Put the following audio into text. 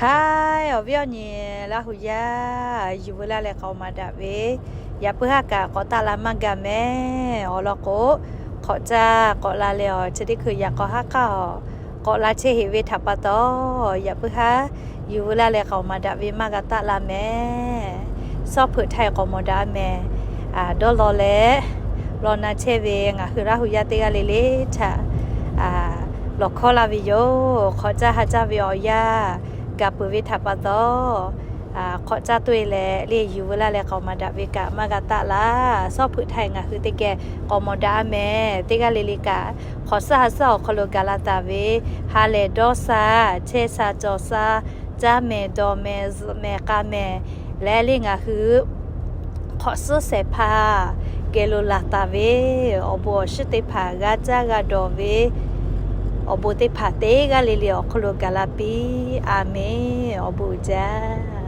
Haiˉ, awˬ viˉ awˬ nyi Laˇ hu yaˇ, yuˬ veu laˇ leh k'aoˍ maˍ daꞈ ve, yaꞈ puiˉ haˉ kaꞈ k'awꞈ taˆ la maˇ gaˬ mehˍ. Awˬ lawn k'o, hk'awꞈ caˇ k'awꞈ la leh awˬ chi teˇ hkui yaꞈ k'aw haˉ k'aˇ awˬ k'awꞈ la chehˇ heꞈ ve htaꞈ pa taw, yaꞈ puiˉ haˉ yuˬ veu laˇ leh k'aoˍ maˍ daꞈ ve maˇ g'a taˆ la mehˍ. Sawˉ hpeuꞈ htaˇ k'awꞈ mawˬ daꞈ mehˍ. Dawˇ law leh law na chehˇ ve ngaˬ hui Laˇ hu yaˇ teˇ g'aˇ le le htaꞈ lawˬ hkawˇ laˇ ve yoˬ. Hk'awꞈ caˇ ha caˇ ve awˬ yanˇ gaˬ peuˬ ve htaꞈ pa taw, hk'awꞈ caˇ toˇ e leh le yuˬ veu laˇ leh k'aoˍ maˍ daꞈ ve kaꞈ maˇ g'a taˆ laˇ. Sawˉ hpeuꞈ htaˇ ngaˬ hui teˇ geh k'awꞈ mawˬ daꞈ mehˍ. Teˇ g'aˇ le le kaꞈ hk'awꞈ suhˉ ha suhˉ awˬ hk'aw lo gaˬ la taˍ ve, ha lehˬ dawˇ sha, chehˇ sha cawˬ sha, caˇ mehˍ dawˬ mehˍ zuhꞈ mehˍ k'a mehˍ leh le ngaˬ hui hk'awꞈ suhˉ shehˍ hpaˇ geh lo laˬ taˍ ve awˬ bon awˬ shinˉ teˇ hpaˍ g'a caˇ g'a dawˬ ve awˬ bon teˇ hpaˍ teˇ g'aˇ le le awˬ hk'aw lo gaˬ la piˇ. A menˬ. Awˬ bon uiˍ jaˇ.